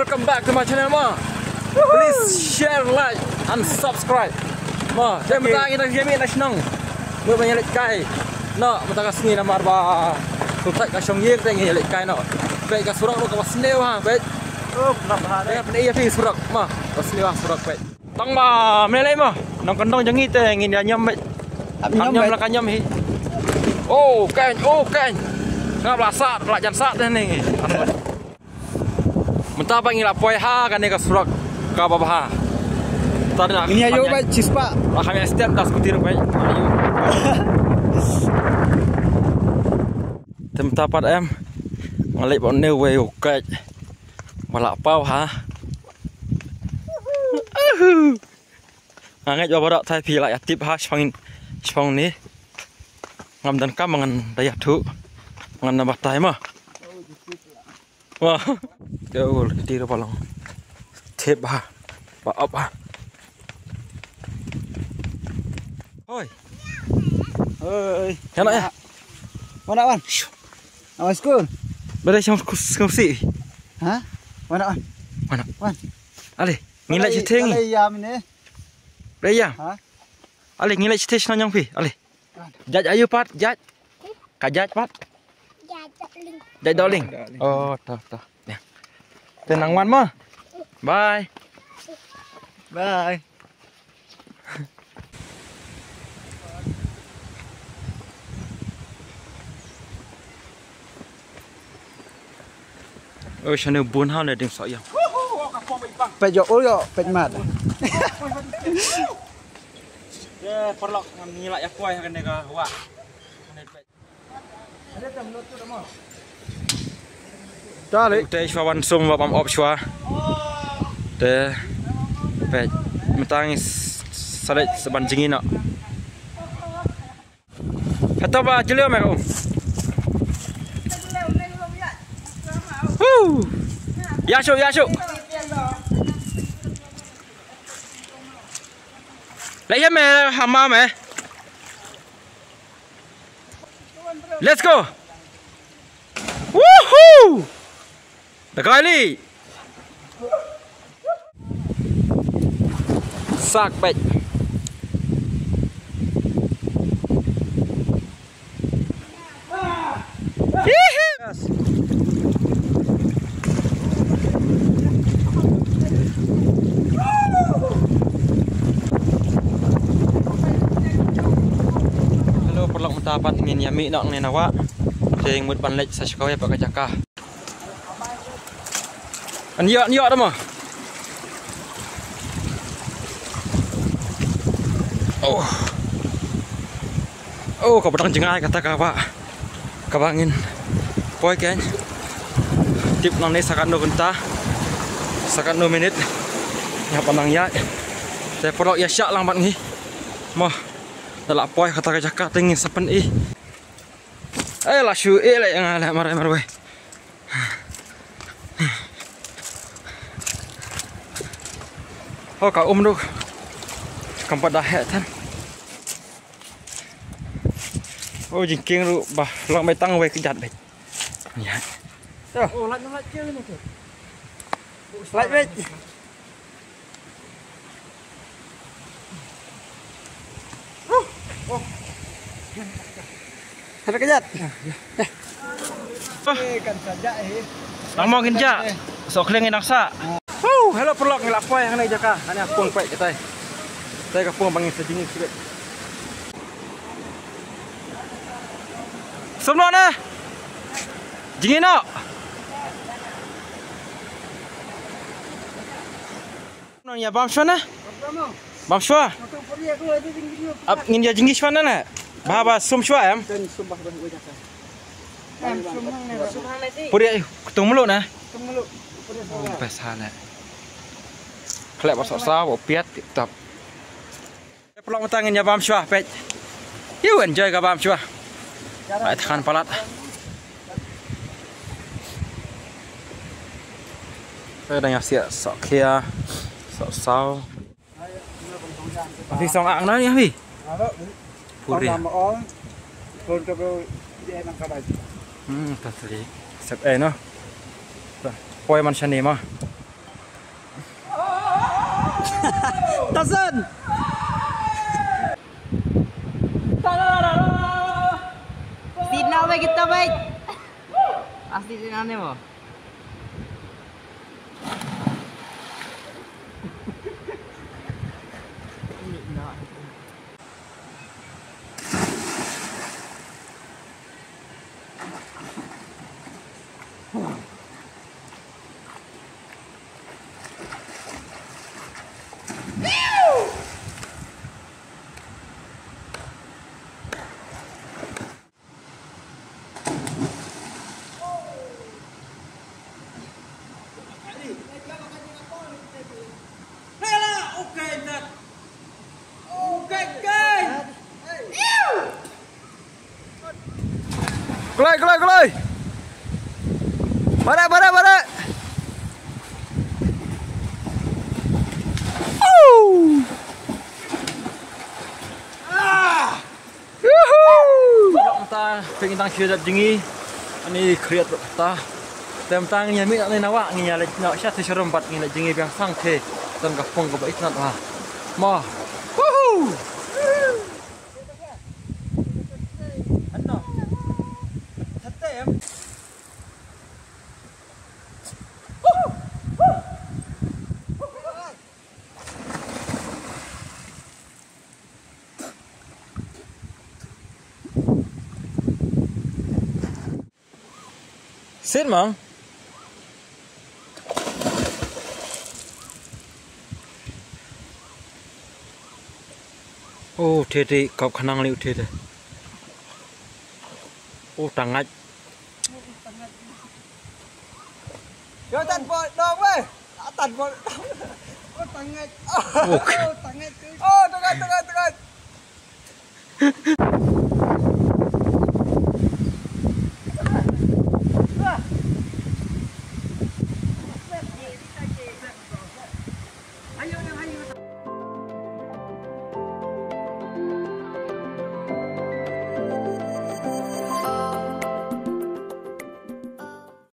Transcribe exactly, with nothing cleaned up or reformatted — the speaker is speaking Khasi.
Welcome back to my channel, ma. Please share, like and subscribe. Ma, te mynta ngi dang ïa mih na shnong. Mut ban ïaleit kai. No, mynta ka sngi namar ba shu thait ka shong ïing te ngi ïaleit kai noh. Peit ka surok ruh kaba sniew ha, peit. Oh, kaba ha. Peit, peit ïa phi surok, ma. Kaba sniew ha surok, peit. Tang ba me lei mo. Nongkyndong jong ngi te ngin ïa ñiam beit. Ap ñiam beit. Ap ñiam la ka ñiam hi. Oh, keiñ, oh, keiñ. Nga ba la sah, ba la jan sah te ne ngi. Mynta ba ngi la poi ha kane ka surok kaba bha. Mynta ngin ïa ïoh beit shispah. La kham ïa step da scooty ruh beit. Te mynta pat em. Nga leit ba une uwei u keiñ. Ba la paw ha. Nga ngeit ba baroh thai phi la ïa tip ha shipang, shipang ni. Ngam donkam ngan da ïathuh. Ngan da batai ma. Wah. Te ul kiti ruh ba long. Tip ha. Ba ap ha. Hoi. Hoi. Ïa na ïa. Wan wan. Wan skul. Ba dei shong skul, skul si. Ha? Wan wan. Wan. Wan. Ale, ngin leit shatei ngi. Ale ïa mine. Re ïa. Ha? Ale, ngin leit shatei shnong jong phi. Ale. Jait aïu pat, jait. Ka jait pat. Jait Dohling. Jait Dohling. Dohling. Oh, to, to. Ya. Te nang wan mo. Bye. Bye. Oi, shane bun ha ne ding soh ïa. Peit ïoh, ul ïoh, peit mat. Te paralok ngam ngi la ïa poi ha kane ka wah. Te shuwa wan sum wa bam op shuwa. Te peit mynta ngi sa leit sa ban jngi noh. Hato ba jylliew me ka um. Woo! Ïa shu, ïa shu. Leit ïa me hama me. Let's go. Woohoo! Da kali. Sak peit. Hello, paralok, mynta pat ngin ïa mih noh ne na wah. Te ngin mut ban leit sa sha kawei pat ka jaka. An ïoh, an ïoh da mo. Oh. Oh, kaba dang jngai kata kaba. Kaba ngin poi kein. Tip nangne sa katno kynta. Sa katno minit. Ïa, ba nang ïaid. Te paralok ïa shah lang bad ngi. Mo. Da la poi kata ka jaka te ngin sa pyni. Eh, la shu eh, la nga la marwei marwei. Ho ka um ruh kam pat da heh than. Oh, jingkieng ruh ba long beit tang wei kjat beit. Ïa. Oh, lait, lait kieng ni tu. Lait beit. Hada kjat. Eh, kan sa jah, eh. Nang mo kin jah. Sok leng nang sa. Huh, hello paralok, ngi la poi hangne jaka. Hangne pung peit kitai. Kitai ka pung ba ngin sa jngi sibit. Sum noh ne. Jngi noh. Nong ïa bam shuwa na? Bam shuwa? Ap ngin ïa jngi shuwa na na? Ba ba sum shuwa em? Puri ktung mulu na? Oh, best ha na. Khlek ba sok sa ba piat tip top. Paralok, mynta ngin ïa bam shuwa peit. Ïa enjoy ka bam shuwa. Ai than palat. Te dang ïa siah sok khia. Sok saw. Phi song ang na ïa phi. Puri. Hmm, ta tali. Sep eh no. Ta. Poi man shane ma. Tarzan. Sina ba kita bai. Asli sina ne mo. Kloi, kloi, kloi. Bare, bare, bare. Au! Yuhu! Mynta phi ngi tang shu dep jngi. Ani khriat ta. Te mynta ngi ïa mih na wah, ngi ïa leit na sha te sharum bad ngi leit jngi biang sang te. Don ka pung kaba itynnad ha. Mo. Woohoo! Sit, Mang. Oh, te te, kop khnang liu te te. Oh, tangait. Yo, tan po dong weh. Tan po dong. Oh, tangait. Oh, tangait. Oh, tangait, tangait, tangait.